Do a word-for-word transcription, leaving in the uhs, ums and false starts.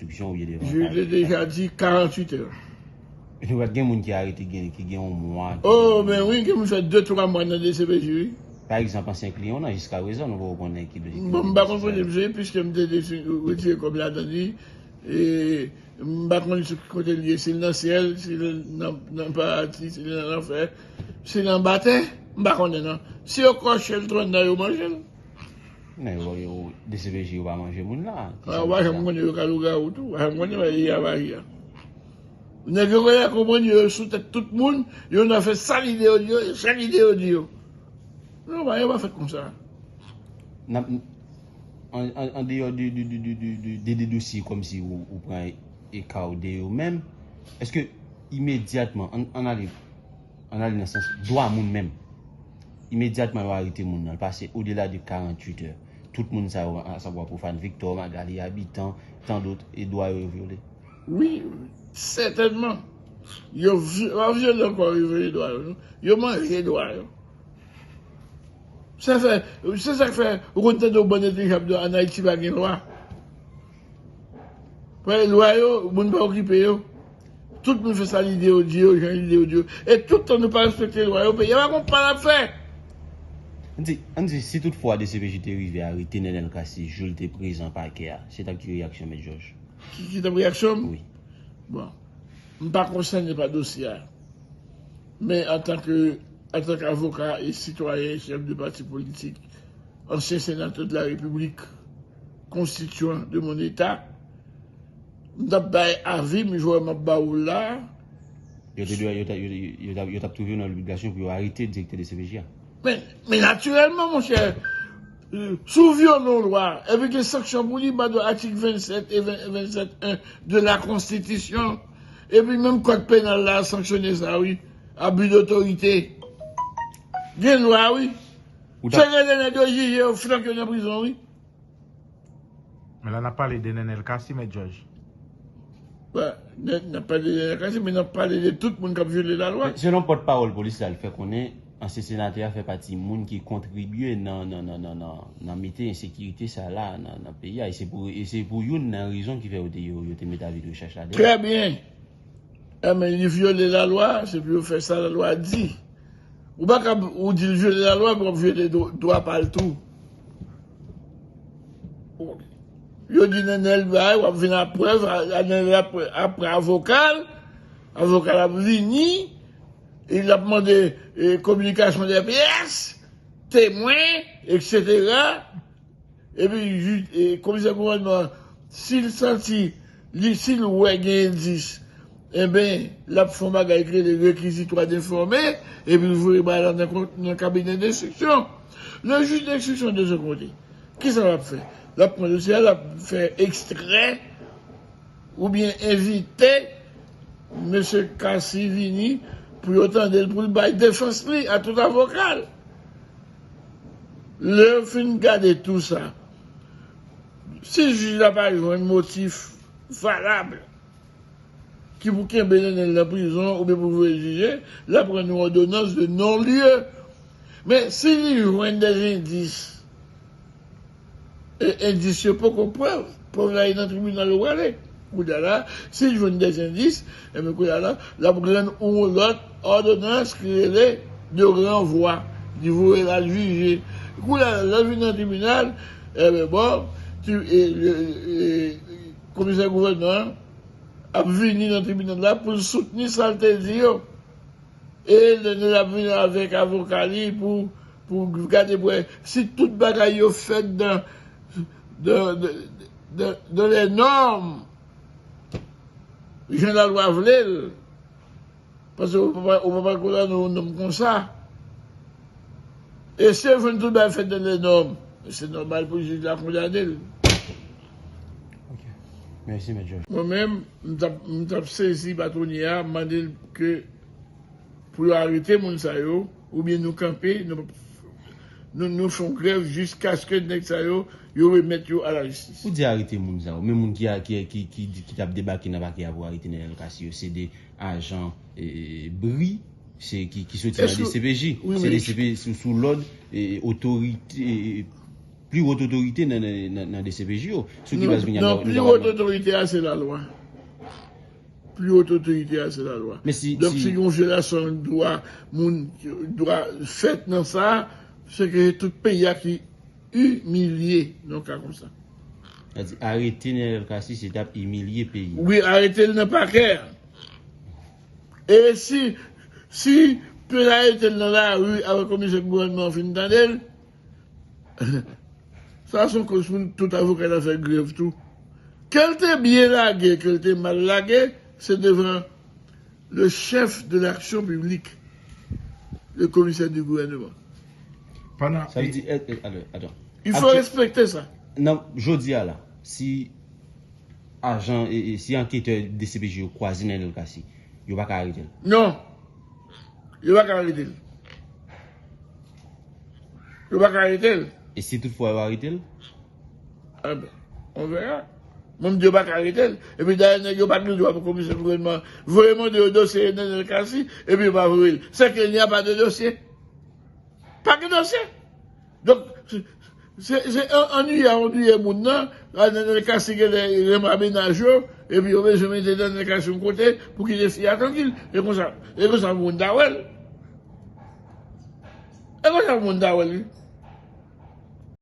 Enstriksyon ou ye devan. Je te deja di karanntuit è. Nou wè gen moun ki arete gen, ki gen yon mwa. Oh, men wi, gen moun fè de twa mwa nan D C P J, wi. Pa egzanp, ansyen kliyan w nan, jiskaprezan, nou poko konnen ki. Bon, m pa konn kote misye, piske m te retire kòb ladan li. E m pa konn sou ki kote l ye, si l nan syèl, si l nan, nan paradi, si l nan lanfè, si l anba tè, m pa konnen non. Si yo kòche l, twòn nan yo manje l. Men yo, yo, D C P J yo pa manje moun la. Ki sa w pa janm konnen yo ka lougawou tou. W pa janm konnen bagay ya, bagay ya. Nèg yo genlè konprann yo sou tèt tout moun, yo nan fè sa lide yo di yo, sa lide yo di yo. Non, bagay yo pa fèt konsa. N ap, an, an, an deyò de, de, de, de, de, de, de, de dosye kòmsi ou, ou pran e ka w de yo menm, èske imedyatman, ann, ann ale, ann ale nan sans dwa moun menm, imedyatman yo arete moun nan, l pase odela de karanntuit è, tout moun sa yo, a savwa Profane Victor, Magalie Habitant, tandot, e dwa yo, yo vyole? Wi, sètènman. Yo vy-, pa vyole ankò, yo vyole dwa yo, non. Yo manje dwa yo. Se fè, se sa k fè, ou konn tande yon bann entèlijab di ann Ayiti pa gen lwa. Paske lwa yo, moun pa okipe yo. Tout moun fè sa lide yo di yo, jan lide yo di yo. E tout tan nou pa respekte lwa yo, peyi a pa gon pa l ap fè. Ann di, ann di, si toutfwa D C P J te rive arete Nenel Cassy jou l te prezan pakè a, se t ap ki reyaksyon, Mèt Jòj? Ki, ki t ap reyaksyon m? Wi. Bon, m pa konsène pa dosye a. Men antanke, antanke avoka e sitwayen, chèf de pati politik, ansyen senatè de la Repiblik, konstityan de mon eta, m t ap bay avi m, jan m ap ba w la. Yo te dwe, yo te, yo te, yo t ap, yo t ap twouve yo nan lobligasyon pou yo arete direktè D C P J a. Men, men natirèlman, monchè, si w vyole yon lwa, epi gen sanksyon pou li, anba atik vennsèt e ven, vennsèt en de la Konstitisyon, epi menm kòd penal la sanksyone sa, wi. Abus d'autorité. Gen lwa, wi. Ou ta- Se rele nèg yo jije yo, flanke yo nan prizon, wi. Men la n ap pale de Nenel Cassy, Mèt Jòj. Bon, n, n ap pale de Nenel Cassy, men n ap pale de tout moun k ap vyole lalwa. Men selon pòtpawòl polis la, l fè konnen ansyen senatè a fè pati moun ki kontribye nan, nan, nan, nan, nan, nan mete ensekirite sa la nan, nan peyi a. E se pou, e se pou youn nan rezon ki fè yo te, yo, yo te mete avi de rechèch la deyò. Trè byen. Enben, li vyole lalwa, se pou yo fè sa lalwa di. Ou pa kab, ou di l vyole lalwa, men w ap vyole dwa, dwa pa l tou. Yo di Nenel bay, w ap vin ak prèv, a, a, Nenel ap, ap pran avoka l, avoka l ap vini, e l ap mande, e, kominikasyon de pyès, temwen, etsetera. Epi, jij, e, komisè gouvènman an, si l santi, li, si l wè gen endis, enben, l ap fè yon bagay ki rele réquisitoire d'informer, epi l voye bagay la nan, nan kabinè denstriksyon. Le juge d'instruction de son côté, kisa l ap fè? L ap pran dosye a, l ap fè ekstrè oubyen envite mesye Cassy vini pou yo tande l, pou l bay defans li a tout avoka l. Lè yo fin gade tou sa, si jij la pa jwenn motif valab ki pou kenbe Nenel nan prizon oubyen pou voye jije, l ap rann yon òdonans de non-lieu. Men si li jwenn des indices, e endis yo poko prèv. Prèv la e nan tribinal yo prale. Kounye a la, si l jwenn des indices, enben kounye a la, l ap rann ou yon lòt òdonans ki rele de ranvwa. Li voye l al jije. Kounye a la, lè l vin nan tribinal, enben bon, ti, e, e, e, komisè gouvènman an ap vini nan tribinal la pou l soutni sa l te di yo. E Nenel ap vin avèk avoka li pou, pou gade pou wè si tout bagay yo fèt dans, dans, dans, dans les normes, jan lalwa vle l. Paske ou pa pral, ou pa pral kondane yon nonm konsa. E si yo jwenn tout bagay fèt dans les normes, se nòmal pou jij la kondane l. Ok. Mèsi, Mèt Jòj. Mwen menm, m t ap, m t ap sezi patwonye a, mande l ke pou yo arete moun sa yo, oubyen nou kanpe, nou, nou, nou fè yon grèv jiskaske nèg sa yo, yo remèt yo a la jistis. Ou di arete moun sa yo, men moun ki a, ki, ki, ki, ki t ap debake nan pakè a pou arete Nenel Cassy yo, se de ajan, e, bri, se ki, ki soti nan D C P J, se D C P J sou, sou lòd, e, otorite, e, pli wot otorite nan, nan, nan, nan D C P J yo. Sou ki baz vin ap nan pli wot otorite a, se lalwa. Pli wot otorite a, se lalwa. Donk, si gen yon vyolasyon dwa moun, dwa fèt nan sa, se ke tout peyi a ki imilye nan ka konsa. Sa di, arete Nenel Cassy, se t ap imilye peyi. Wi, arete l nan pakè. E si, si yo arete l nan lari, apre komisè gouvènman an fin tande l, sa se yon koz pou tout avoka ta fè grev tou. Ke l te byen lage, ke l te mal lage, se devan le chef de l'action publique, le commissaire du gouvernement. Pandan Sa vle di, eh, eh, adan, adan. Il faut respecter ça. Nan jodi a la, si ajan, e, e, si anketè D C P J yo kwaze Nenel Cassy, yo pa ka arete l. Non. Yo pa ka arete l. Yo pa ka arete l. E si toutfwa yo arete l? Enben, on verra. Mwen, m di yo pa ka arete l. Epi dayè, nèg yo pa gen dwa pou komisè gouvènman voye mande yo dosye Nenel Cassy, epi yo pa voye l. C'est qu'il n'y a pas de dossier. Pa gen dosye. Donk, se, se, se an- annuiye, annuiye moun nan, la Nenel Cassy gen lè renmen mennaj yo, epi yo bezwen mete Nenel Cassy yon kote pou kite fi a trankil. E konsa, e konsa moun ta wè l. E konsa moun ta wè l, wi.